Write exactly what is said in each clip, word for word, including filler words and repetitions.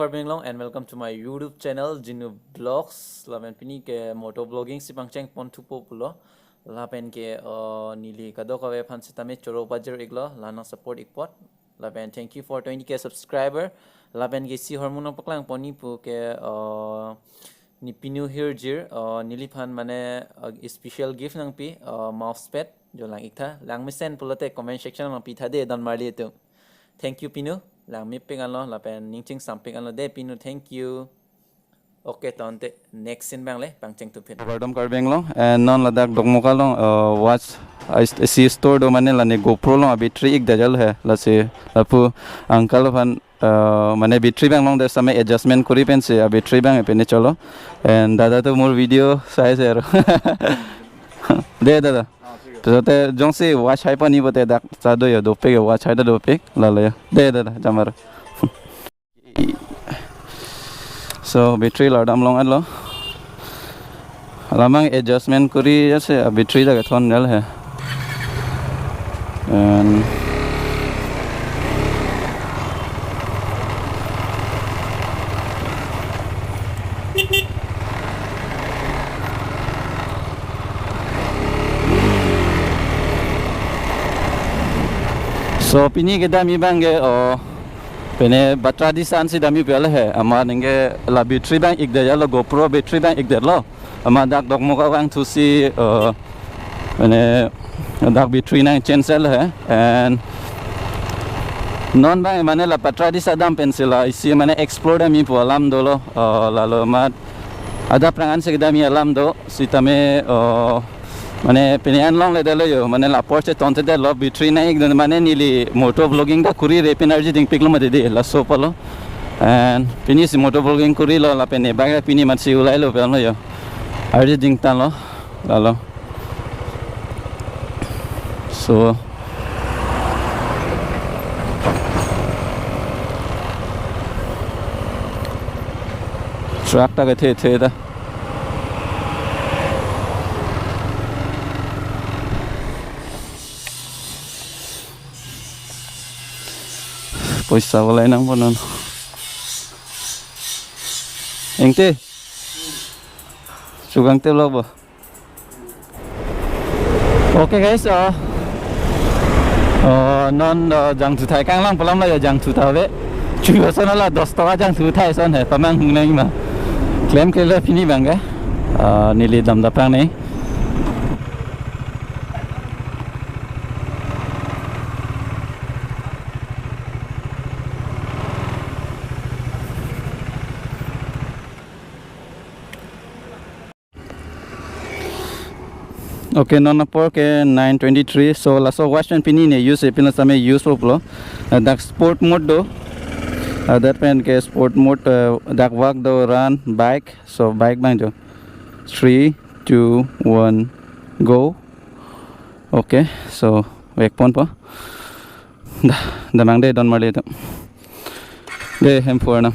Karbi Anglong and welcome to my YouTube channel Jinu Vlogs. Lapen pini ke moto vlogging si pangcheng pon thupo pulo. Lapen ke uh, neli kadokave aphan sitame choro pajir iklo, la nang support ik apot. Lapen thank you for twenty K subscriber. Lapen ke isi ahormu nangpaklang pon ni pu ke uh, ne pinu hirjir uh, neliphan mane uh, special gift nangpi uh, mouse pad jo lang iktha. Langmesen pulote comment section nangpi tha de don marli atum. Thank you pinu. Langmepik anlo lapen ning chingsampik anlo de pinu. Thank you. Okay, tangte next scene abang le pangcheng thuphit. Kardom Karbi Anglong, and non ladak Dokmoka along uh, watch I- isi store do mane la ne GoPro along a battery ik dajal he, lasi lapu uncle aphan uh, mane battery abang longdet sitame adjustment kuri pensi a battery abang epene cholo. And dada to more video size er. De dada. Pisote jongsi watch hai pani bote dak chado yo dopik yo, watch hai ta dopik lalo yo. De dada jamar. So battery lardam long alo. Alamang adjustment kuri ase battery ta kethon del he. And so pini kedam abang ke oh pene Batra Disa ansi damji pu le he. Amat ningke la battery abang ik dajal lo, GoPro battery abang ik detlo. Amat dak Dokmoka vangthusi uh, mane dak battery nang change le he. And non abang mane la Batra Disa dam pensi la isi mane explore damji pu alam dolo uh, lalo amat adap aphrang ansi kedamji alam do sitame uh, mane pini an longledetlo yo, mane la apor chetongtedetlo, battery nang ik dun mane neli moto vlogging ta kuri re pini arje dingpiklo mati de, laso apotlo. And pini si moto vlogging kurilo lapen ne bag pini amatsi ulailo pu anlo yo. Arje dingtanglo lalo. So truck ta kethe the ta. Poisa bolai nangpo non. Engte. Chugang te vlog bo. Okay guys, uh, uh, non uh, jangthu thai kanglang pu alam la yo, jangthu ta ave. Chu ason la dos toka jangthu thai ason he, pamang hung nang ma. Klemkle pini abang ke. Uh, neli dam dapprang ni. Okay, non apor ke nine twenty-three. So laso watch pen pini ne use, pini sitame use po pulo. Uh, dak sport mode do. Uh, dak pen ke sport mode, uh, dak walk do, run, bike. So bike abang jo. Three, two, one, go. Okay, so vek ponpo. Dah, damnang de don marli atum. De, hem purnam.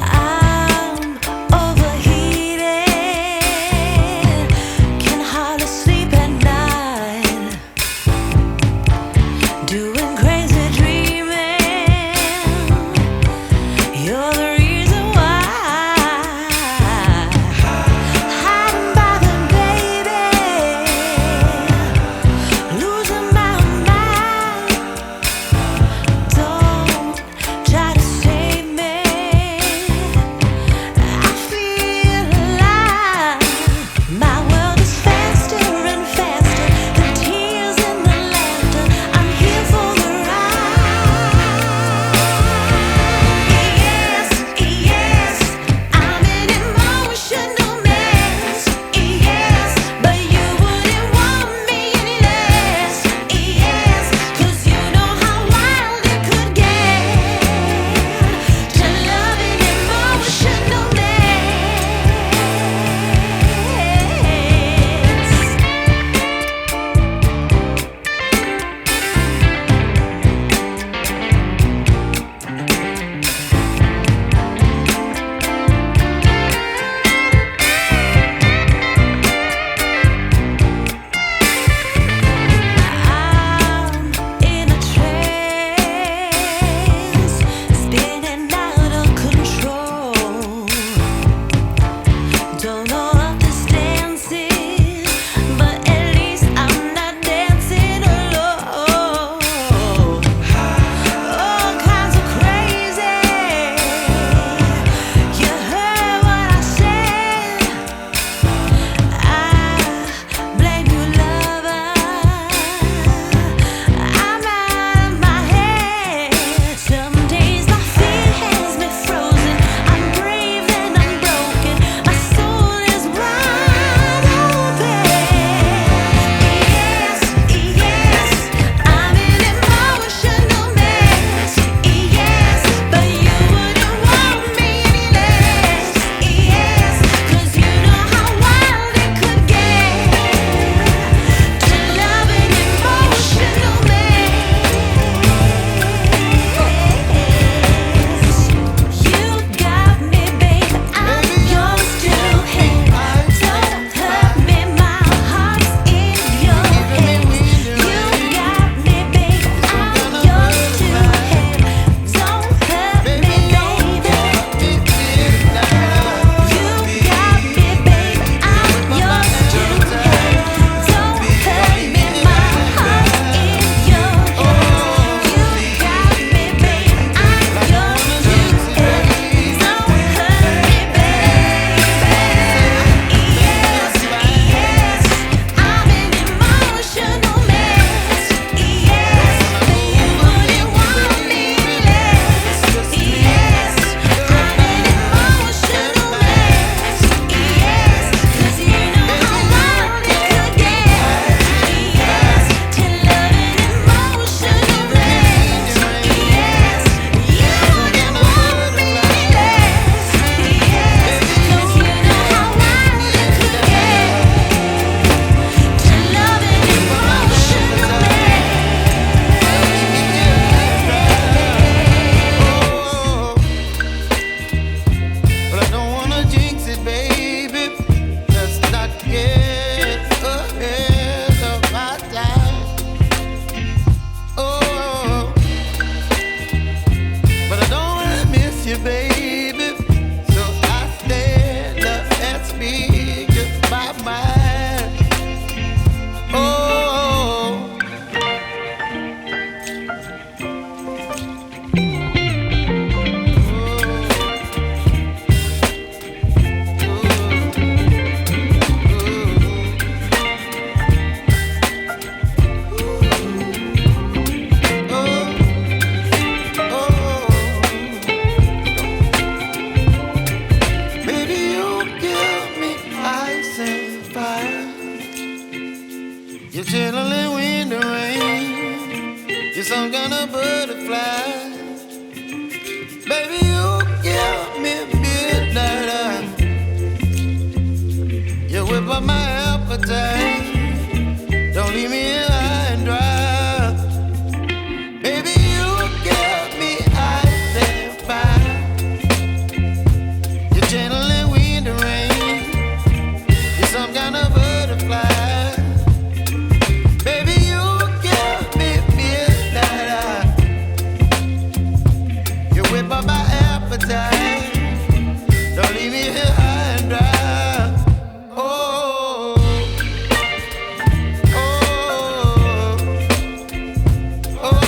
I'm overheating. You're chilling in the rain. You're some kind of butterfly. Baby, you give me midnight. You whip up my appetite. Don't leave me here high and dry. Baby, you give me ice and fire. You're chilling in the rain. You're some kind of butterfly. Baby, you give me midnight. You whip up my appetite. Don't leave me here high and dry. Oh, oh, oh, oh.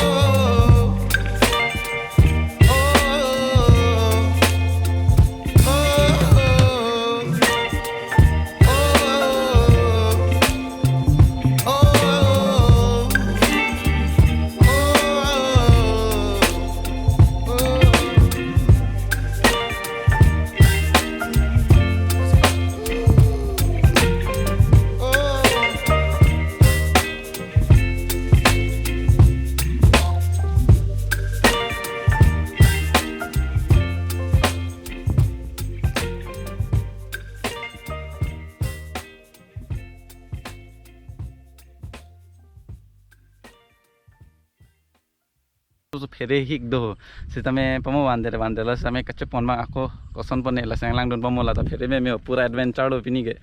So phere hik do. Sitame pamo vandet vandet lo, sitame kachepon bang ako koson pone la sang langdun pamo la ta phere meme pura adventure lo pini ke.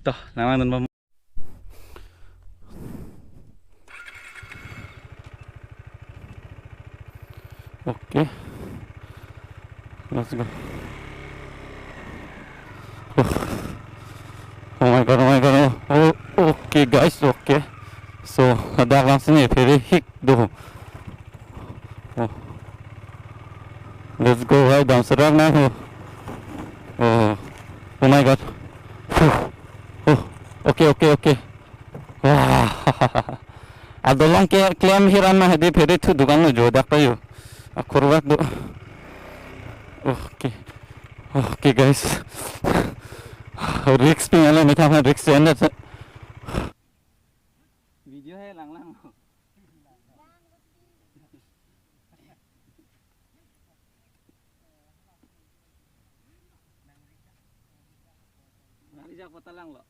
To, lang langdun pamo. Okay. Let's go. Oh. Oh my God, oh my God. Oh, oh, okay, guys, okay. So, hadak lang sini phere hik do. Oh. Let's go, hai, dam serak na ho. Oh. Oh my God. Phew. Oh. Okay, okay, okay. Wah. Adolong ke klem hiran ma hadi phere thu dukan lo jo dak ta yo. Akurwak do. Okay. Okay, guys. Risk ping alo, methang risk endet. Video hai lang lang. Nang rijak pota lang lo.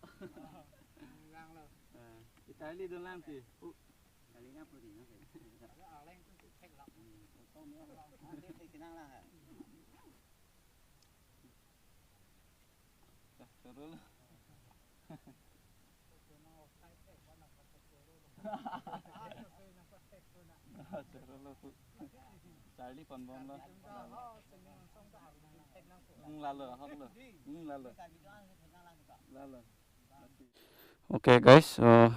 Lang lo. Eh, kita li dun lang ti. Uh. Kali na puri na. Ala aleng tu thek lak. Hmm, kau ni apa? Nanti thek kinang lang ha. Dah, turun lo. Choro lo pu. Charlie pon bom lo. Hmm, lalo, ahok lo. Hmm, lalo. Lalo. Okay, guys, uh,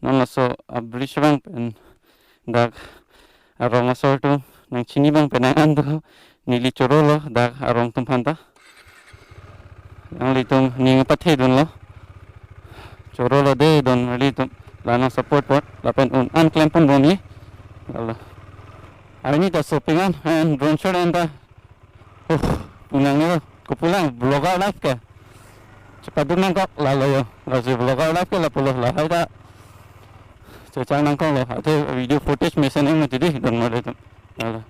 non laso a-bridge abang pen dak arong asor atum nangchini abang pen nang-an do, neli choro lo dak arong atum aphan ta. Nanglitum ning pathe dun lo. Choro lo de don nanglitum. La nang support apot lapen un-an klem pon bom ni. Lalo. Arni ta shopping an and drone shot an ta. Oh, pulang yo. Ko pulang vlogger life ke. Cepat dun nangkok lalo yo. Lasi vlogger life ke lapulo lahai ta. Cecang nangkok lo. Ate video footage mesen eng mati di don nanglitum. Lalo.